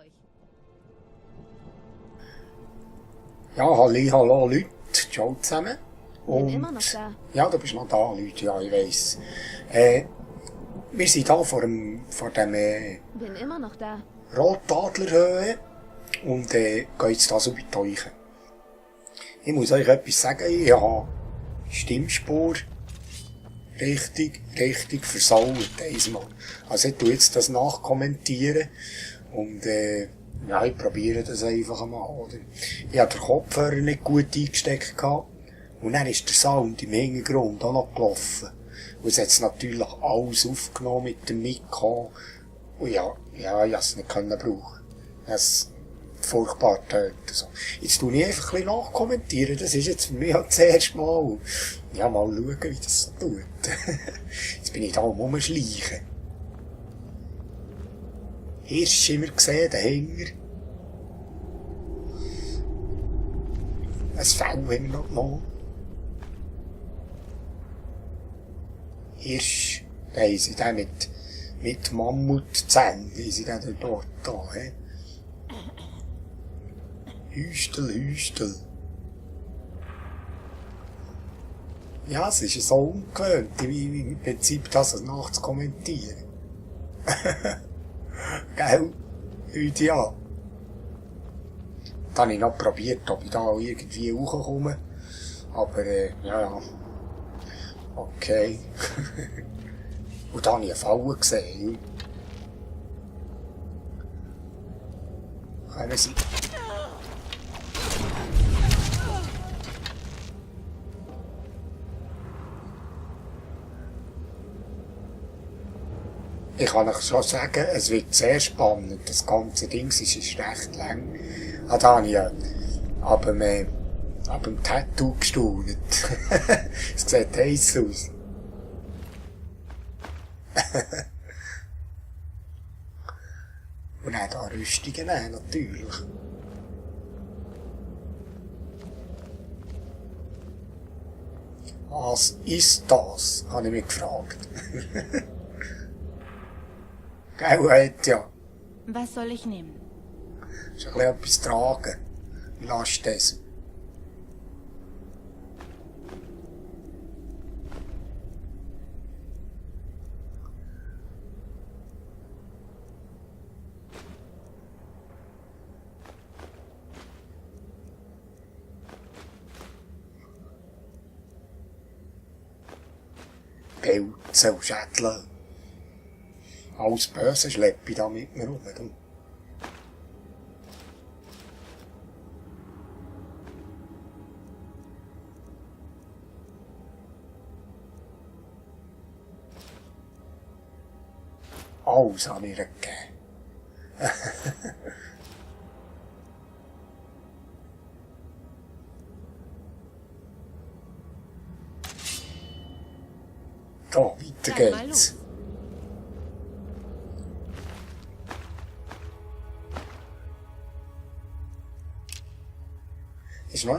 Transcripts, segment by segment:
euch. Ja, hallo Leute, ciao zusammen. Bin immer noch da. Ja, du bist noch da, Leute, ja, ich weiss. Wir sind hier vor dem Bin immer noch da. Rotadlerhöhe und gehen jetzt da so bei euch. Ich muss euch etwas sagen, ich habe Stimmspur richtig versaut einmal. Also ich tue jetzt das nachkommentieren und ja, ich probiere das einfach mal, oder? Ich hatte den Kopfhörer nicht gut eingesteckt gehabt und dann ist der Sound im Hintergrund auch noch gelaufen. Und es hat natürlich alles aufgenommen mit dem Mikro. Und ja, ich konnte es nicht brauchen. Es furchtbar tönt. So. Jetzt tue ich einfach ein bisschen nachkommentieren. Das ist jetzt für mich halt das erste Mal. Ja, mal schauen, wie das so tut. Jetzt bin ich da rumschleichen. Hirsch immer gesehen, dahinter. Ein Fell haben wir noch genommen. Hirsch, da haben sie den mit Mammutzähnen, wie sie den dort da, he? Hüstel. Ja, es ist so ungewöhnt, im Prinzip das nachzukommentieren. Gell? Heute ja. Dann habe ich noch probiert, ob ich da irgendwie hochkomme. Aber, ja. Okay. Und dann habe ich eine Falle gesehen. Kommen Sie. Ich kann euch schon sagen, es wird sehr spannend. Das ganze Ding ist recht lang. Ah, da habe ich ab dem Tattoo gestaunt. Es sieht heiß aus. Und auch da Rüstungen natürlich. Was ist das? Habe ich mich gefragt. Gell, ja. Was soll ich nehmen? Ist ein bisschen etwas tragen. Lass das. Pilze und Schädel. Alles Böse schleppe ich da mit mir rum. Du. Alles habe ich ihr gegeben. Da, weiter geht's.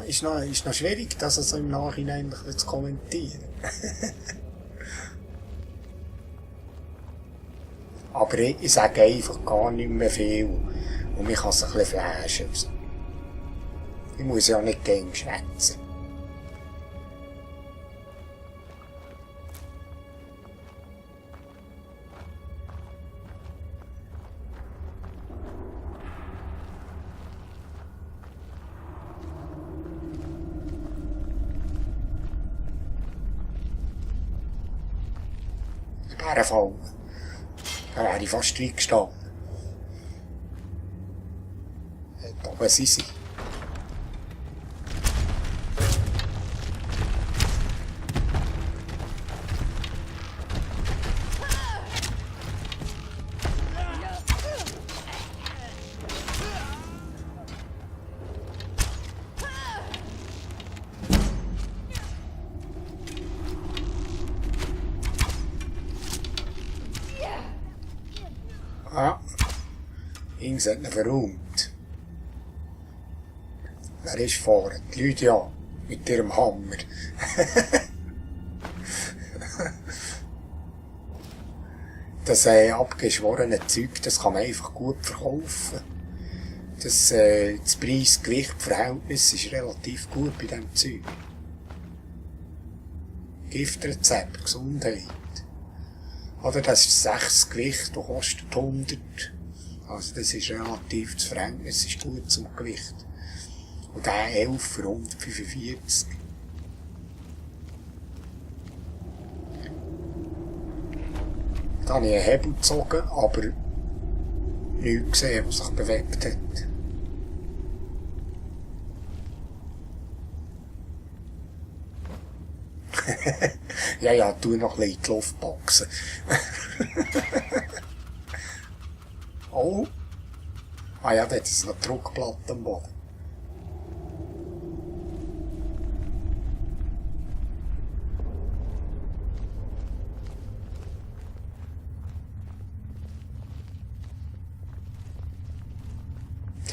Ist noch schwierig, das also im Nachhinein zu kommentieren. Aber ich sage einfach gar nicht mehr viel. Und mich kann es ein bisschen flashen. Ich muss ja nicht gegen schwätzen. Bärenfall. Da wäre ich fast reingestanden. Da oben sind sie. Ah, Ings hat ihn verräumt. Wer ist vorne? Die Leute ja, mit ihrem Hammer. Das abgeschworene Zeug, das kann man einfach gut verkaufen. Das Preis-Gewicht-Verhältnis ist relativ gut bei diesem Zeug. Giftrezept, Gesundheit. Oder das ist 6 Gewicht und kostet 100. Also das ist relativ, das Verhältnis ist gut zum Gewicht. Und der 11 für 145. Da habe ich einen Hebel gezogen, aber nichts gesehen, was sich bewegt hat. Ja, tu noch ein bisschen in die Luft boxen. Oh. Ah ja, dort ist noch Druckplatte am Boden.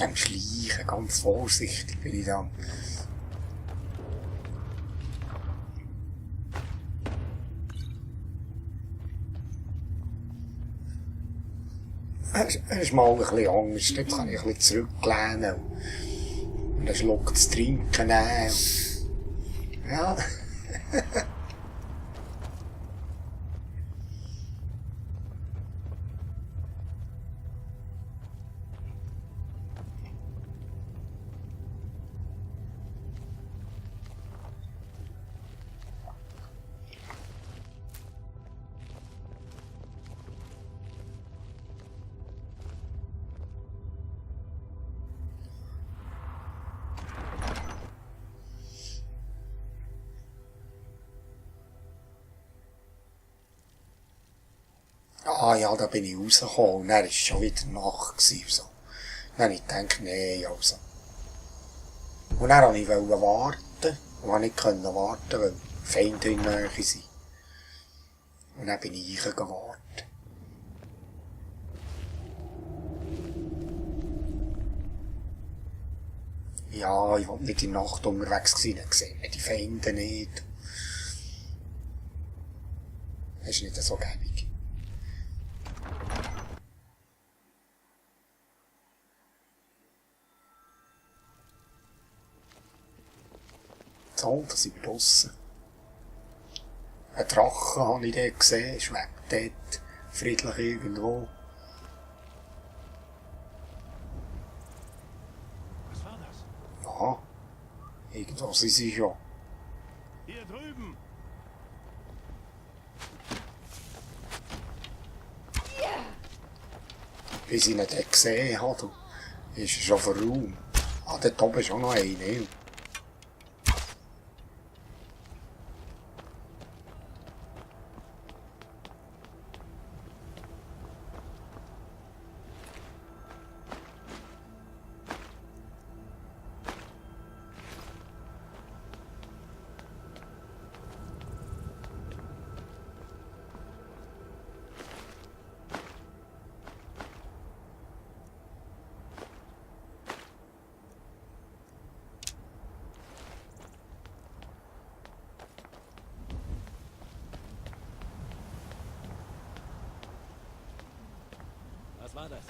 Am Schleichen, ganz vorsichtig bin ich da. Er ist mal ein bisschen anders, dort kann ich ein bisschen zurücklehnen und einen Schluck zu trinken nehmen. Ja. Ah ja, da bin ich rausgekommen und dann war es schon wieder Nacht. So. Dann habe ich gedacht, nee, also. Und dann wollte ich warten und konnte nicht warten, weil Feinde in der Nähe sind. Und dann bin ich gewartet. Ja, ich wollte nicht in der Nacht unterwegs sein, dann sehen wir die Feinde nicht. Das ist nicht so gäbig. So, da sind wir draussen. Ein Drachen habe ich dort gesehen, schwebt dort friedlich irgendwo. Was war das? Aha, irgendwo sind sie schon. Hier drüben! Bis ich ihn dort gesehen habe, ist er schon verräumt. Ah, dort oben ist auch noch einer. Was war das?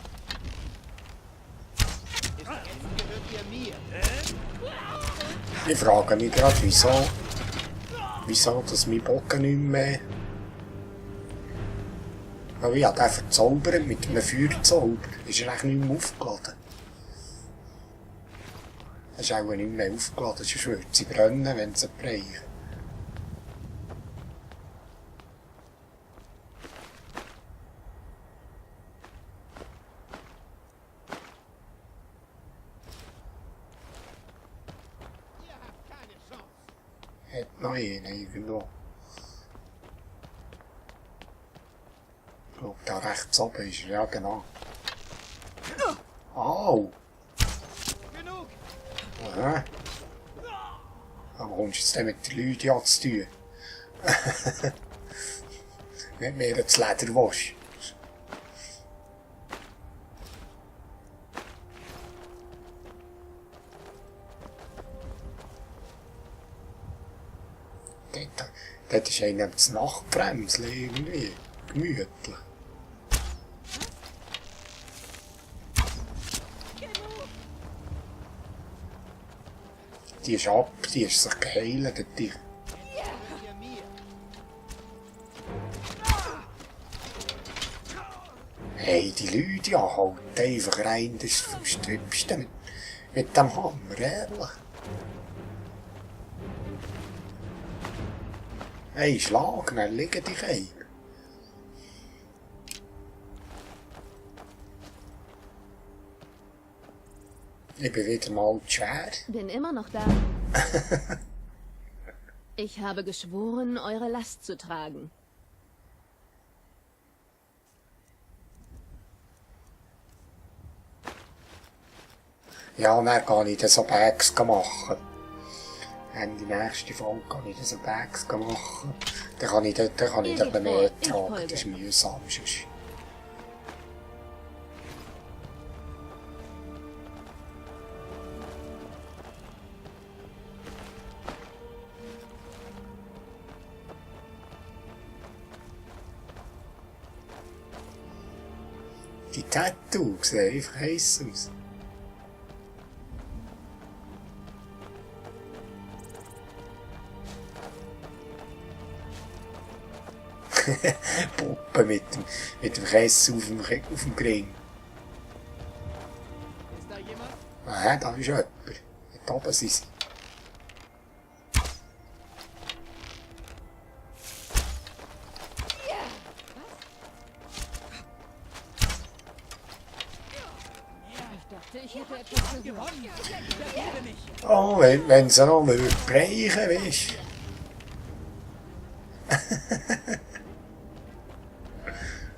Jetzt gehört ihr mir. Ich frage mich gerade, wieso dass mein Bogen nicht mehr... Weil ich habe den verzaubert mit einem Feuerzauber. Ist er eigentlich nicht mehr aufgeladen. Er ist auch nicht mehr aufgeladen, sonst würde sie brennen, wenn sie brechen. Ihr habt keine Chance. Hat noch einen irgendwo. Ich glaube, da rechts oben ist er, ja genau. Au! Genug. Aha. Aber kommst du jetzt denn mit den Leuten ja zu tun? Nicht mehr das Lederwasch. Dort ist einer das Nachtbremsel irgendwie. Gemütlich. Die ist ab, die ist sich geheilt. Die. Gehört ihr mir? Hey, die Leute ja, halt einfach rein, das ist vom Strübsten mit dem Hammer, ehrlich. Hey, schlag, dann liegen die Käfer. Ich bin wieder mal schwer. Bin immer noch da. Ich habe geschworen, eure Last zu tragen. Ja, dann kann ich das so Bags machen. In die nächste Folge kann ich das so Bags machen. Dann kann ich dort mehr tragen. Das ist mühsam sonst. Die Tattoos sehen einfach heiss aus. Puppe mit dem Kessel auf dem Gring. Ist da jemand? Ah, da ist jemand. Dort oben sind sie. Ich dachte, ich hätte etwas gehört. Oh, wenn sie noch mal brechen, weisst.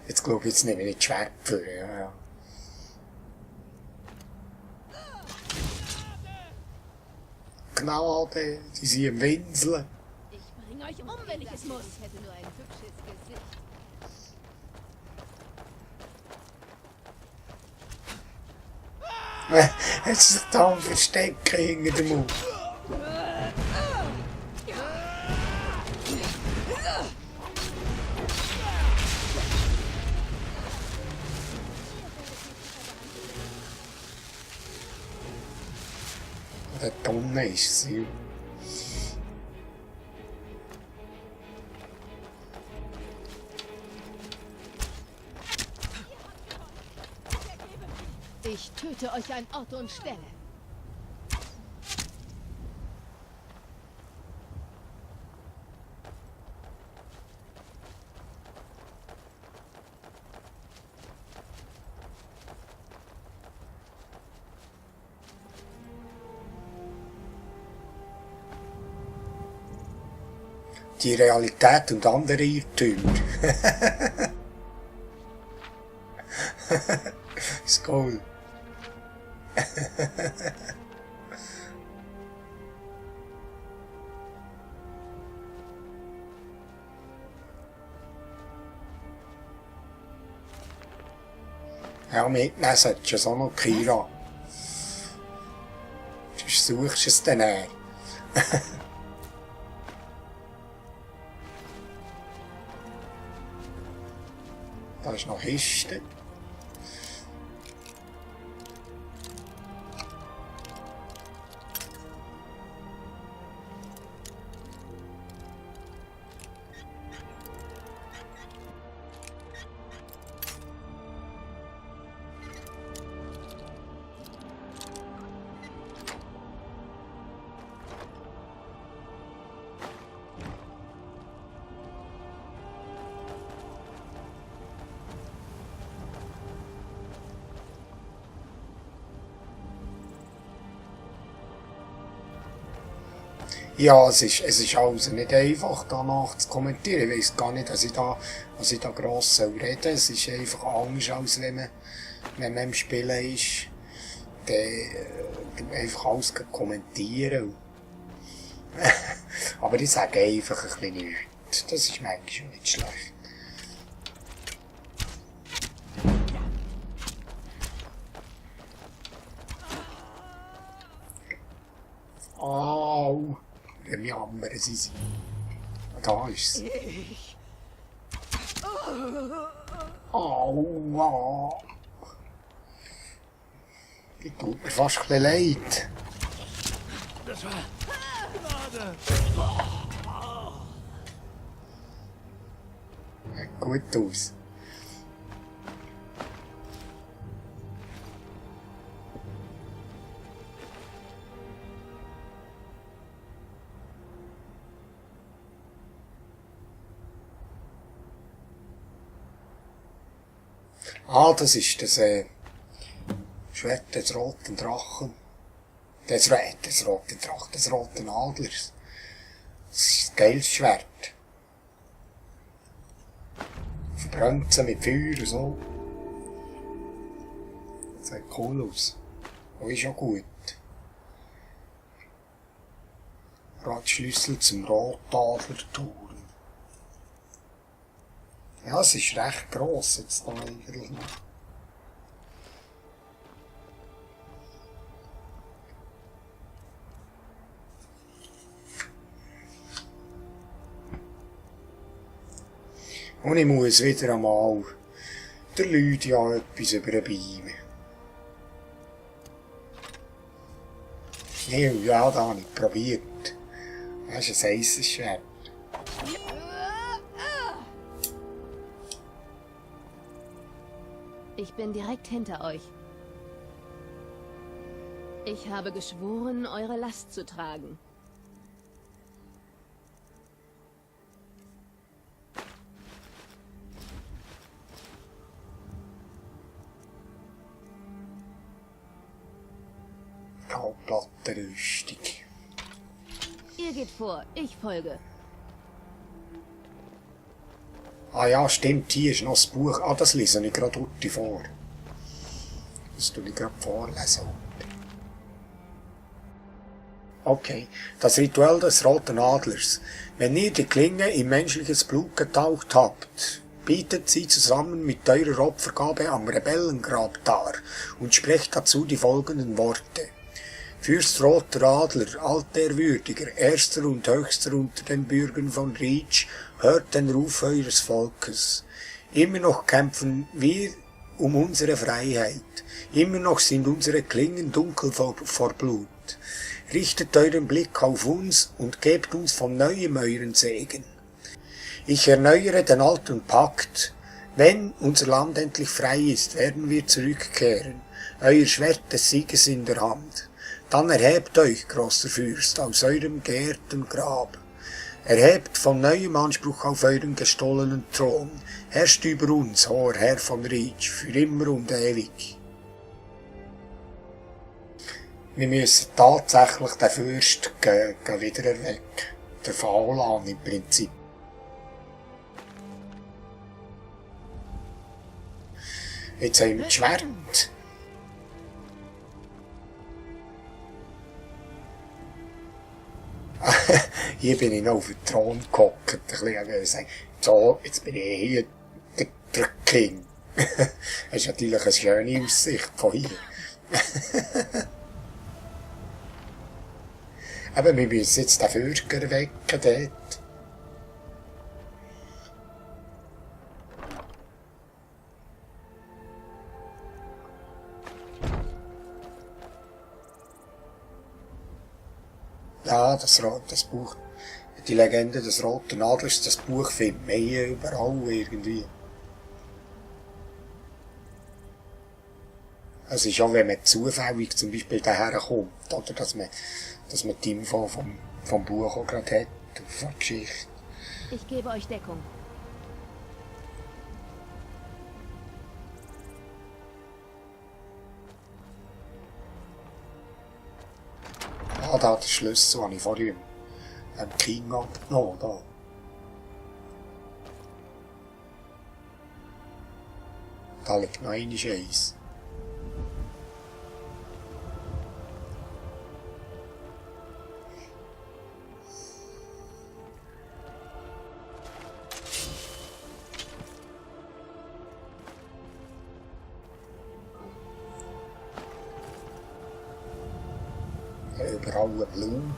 Jetzt glaube ich, jetzt nehme ich nicht Schwert für, ja. Gnade, die sind im Winseln. Ich bringe euch um, wenn ich es muss. Ich hätte nur ein hübsches Gesicht. Jetzt ist da ein Verstecken hinter dem Mund. Der Donner ist sie. Ich töte euch an Ort und Stelle. Die Realität und andere Irrtümer. Ist cool. Ja, mitnehmen solltest du es auch noch, Kira. Sonst suchst du es dann her. Da ist noch Histe. Ja, es ist also nicht einfach, danach zu kommentieren. Ich weiss gar nicht, was ich da gross reden soll. Es ist einfach anders, als wenn man im Spielen ist. Dann einfach alles kommentieren. Aber ich sage einfach ein bisschen nichts. Das ist manchmal nicht schlecht. Au! Wie jammern sie sind. Da ist sie. Aua! Die tut mir fast ein bisschen leid. Das war Gnade. Gut aus. Ah, das ist das Schwert des roten Drachen. Des roten Drachen, des roten Adlers. Das ist ein geiles Schwert. Verbrennt sie mit Feuer und so. Das sieht cool aus. Und ist auch gut. Radschlüssel zum Rotadlerturm. Ja, es ist recht gross jetzt da eigentlich noch. Und ich muss wieder einmal der Lydia etwas überbeamen. Ja, da habe ich probiert. Das ist ein heißes Schwert. Ich bin direkt hinter euch. Ich habe geschworen, eure Last zu tragen. Kauplattenrüstung. Ihr geht vor, ich folge. Ah ja, stimmt, hier ist noch das Buch. Ah, das lese ich gerade heute vor. Das tue ich gerade vorlesen. Okay, das Ritual des Roten Adlers. Wenn ihr die Klinge in menschliches Blut getaucht habt, bietet sie zusammen mit eurer Opfergabe am Rebellengrab dar und sprecht dazu die folgenden Worte. Fürst Roter Adler, altehrwürdiger, erster und höchster unter den Bürgern von Reach, hört den Ruf eures Volkes. Immer noch kämpfen wir um unsere Freiheit. Immer noch sind unsere Klingen dunkel vor Blut. Richtet euren Blick auf uns und gebt uns von neuem euren Segen. Ich erneuere den alten Pakt. Wenn unser Land endlich frei ist, werden wir zurückkehren. Euer Schwert des Sieges in der Hand. Dann erhebt euch, großer Fürst, aus eurem geehrten Grab. Erhebt von neuem Anspruch auf euren gestohlenen Thron. Herrscht über uns, hoher Herr von Reach, für immer und ewig. Wir müssen tatsächlich den Fürst wieder erwecken. Der Faulan im Prinzip. Jetzt haben wir das Schwert. Hier bin ich noch auf den Thron gehockt. Ich will sagen, so, jetzt bin ich hier der King. Das ist natürlich eine schöne Aussicht von hier. Aber wir müssen jetzt den Fürger wecken dort. Ja, das Buch, die Legende des Roten Adlers, das Buch findet man hier überall irgendwie. Es ist auch, wenn man zufällig zum Beispiel daher kommt, oder dass man die Info vom Buch auch gerade hat, von der Geschichte. Ich gebe euch Deckung. Ah, da der Schlüssel, den ich vorhin am King abgenommen habe. Da liegt noch eins. Überall Blumen.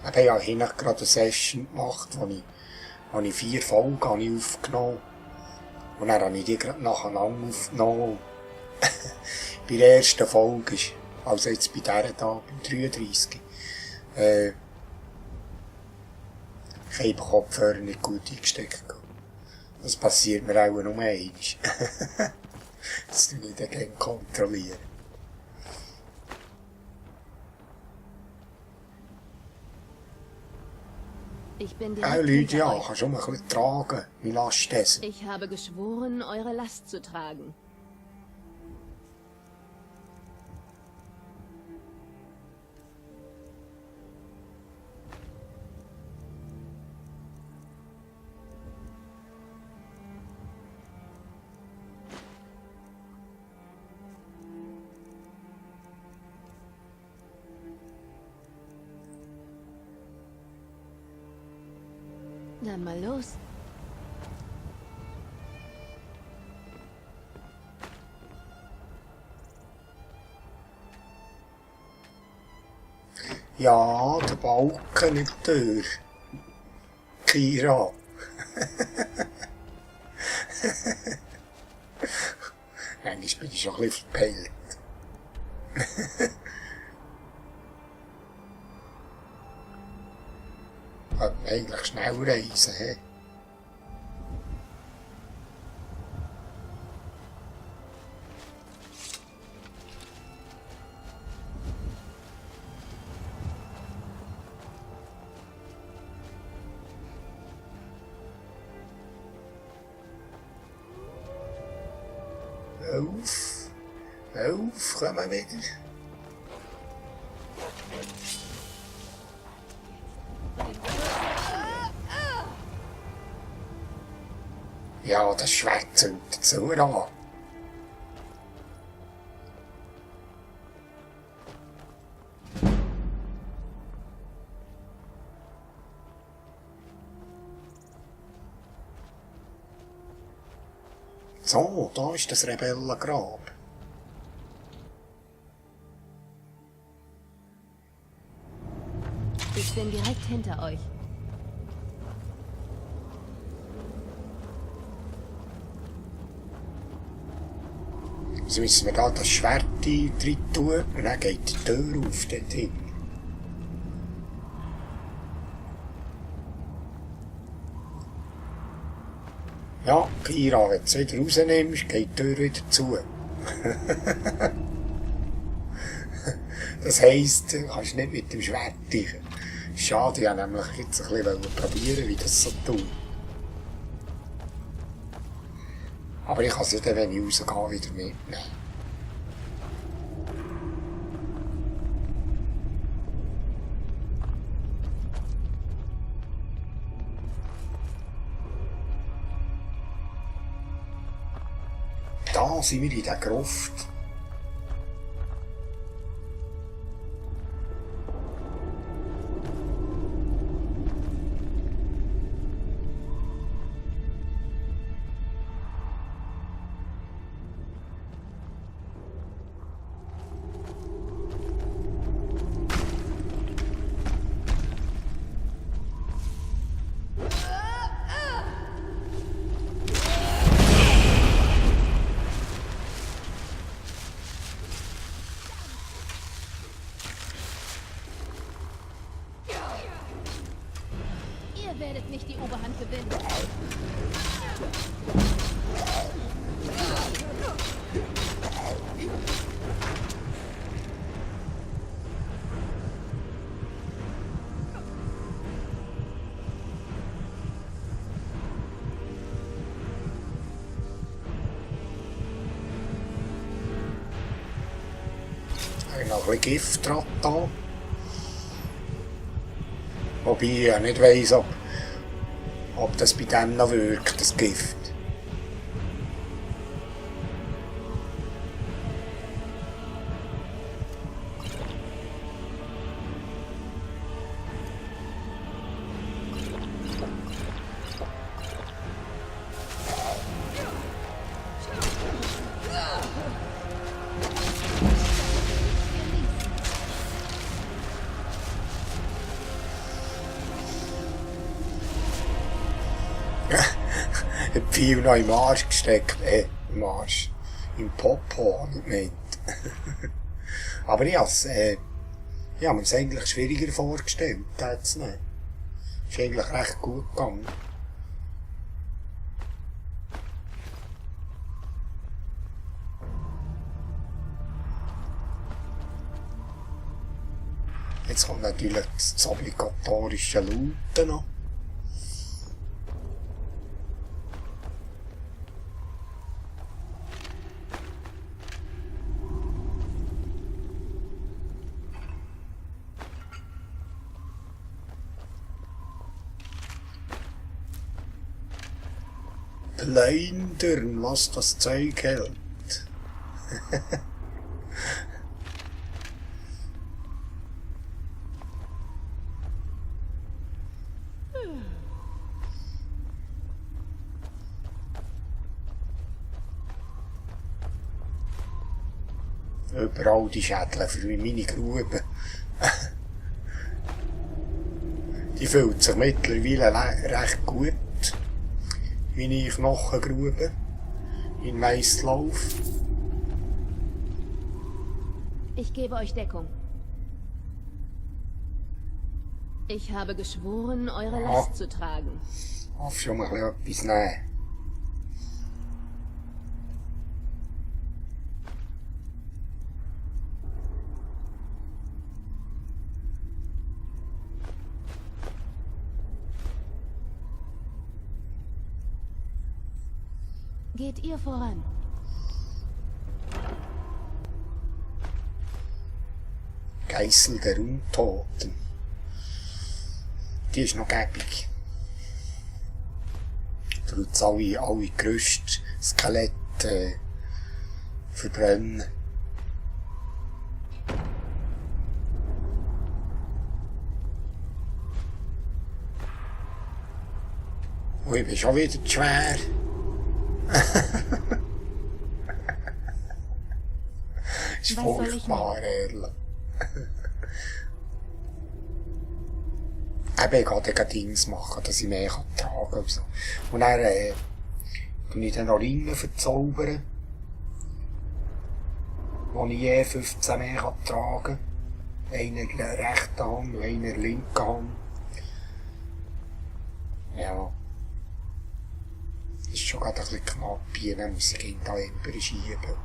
Ich habe ja hinten gerade eine Session gemacht, wo ich 4 Folgen aufgenommen habe. Und dann habe ich die gerade nacheinander aufgenommen. Bei der ersten Folge ist, also jetzt bei dieser da, beim 33, ich habe den Kopfhörer nicht gut eingesteckt. Das passiert mir auch nur einmal. Das tue ich dann gerne kontrollieren. Ich bin Ja, direkt Lydia, hinter euch. kannst du mal ein bisschen tragen, mein Lastessen. Ich habe geschworen, eure Last zu tragen. Dann mal los. Ja, der Balken in der Tür. Kira. Manchmal bin ich schon ein bisschen verpellt. Eigentlich schnell reisen, hä? Auf, kommen wir wieder. Ja, das Schwert zündet so an. So, da ist das Rebellengrab. Ich bin direkt hinter euch. Jetzt müssen wir da das Schwert drin tun und dann geht die Tür auf dort hin. Ja, Kira, wenn du es wieder rausnimmst, geht die Tür wieder zu. Das heisst, du kannst nicht mit dem Schwert teilen. Schade, ich wollte nämlich jetzt ein bisschen probieren, wie das so tut. Aber ich kann es ja dann, wenn ich rausgehe, wieder mitnehmen. Da sind wir in der Gruft. Ihr werdet nicht die Oberhand gewinnen. Ich habe noch ein bisschen Gift dran da. Wobei ich ja nicht weiss, ob das bei dem noch wirkt, das Gift. Hat viel noch im Arsch gesteckt. Im Arsch. Im Popo, nicht gemeint. Aber ich habe mir es eigentlich schwieriger vorgestellt. Ist eigentlich recht gut gegangen. Jetzt kommt natürlich das obligatorische Looten noch. Plündern, was das Zeug hält. Überall die Schädel für meine Gruben. Die fühlt sich mittlerweile recht gut. Meine Knochengrube in Weisslauf. Ich gebe euch Deckung. Ich habe geschworen, eure Last zu tragen. Darf schon mal etwas nehmen. Geht ihr voran. Geißel der Untoten. Die ist noch gäbig. Da tut alle Gerüste, Skelette verbrennen. Oh, ich bin schon wieder zu schwer. Ist furchtbar, ehrlich. Eben, ich kann dann Dings machen, dass ich mehr tragen kann. So. Und dann tue ich dann noch Ringe verzaubern, wo ich je 15 mehr tragen kann. Einer in der rechten Hand und einer in der linken Hand. Ja. Das ist schon gerade ein bisschen knapp hier, dann muss ich ihn da immer schieben.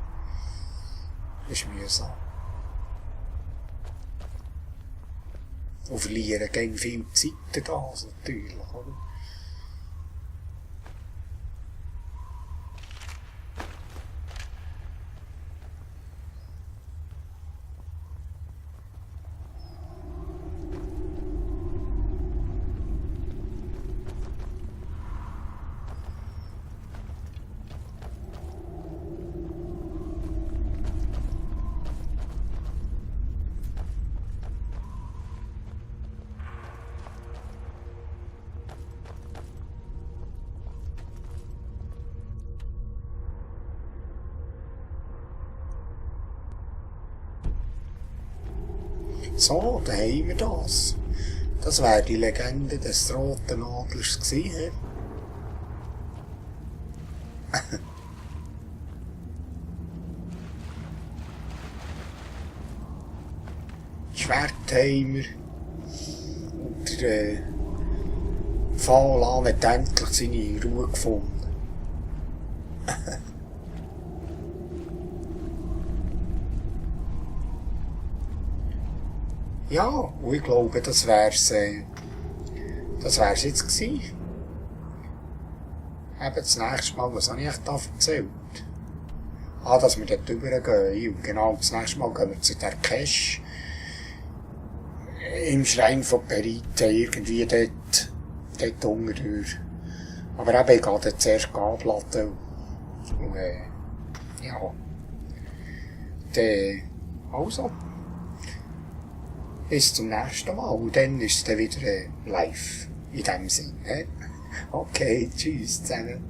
Das ist mühsam. Und verlieren gegen viel Zeit das natürlich, oder? So, da haben wir das. Das wäre die Legende des Roten Adlers gewesen. Schwertheimer. Und der Falan hat endlich seine Ruhe gefunden. Ja, und ich glaube, das wär's jetzt gewesen. Eben das nächste Mal, was habe ich da erzählt? Dass wir dort rübergehen. Und genau, das nächste Mal gehen wir zu der Cache. Im Schrein von Perite, irgendwie dort unten durch. Aber eben, ich gehe dort zuerst abladen. Und, ja. Also. Bis zum nächsten Mal. Und dann ist es dann wieder live. In dem Sinn. Okay, tschüss zusammen.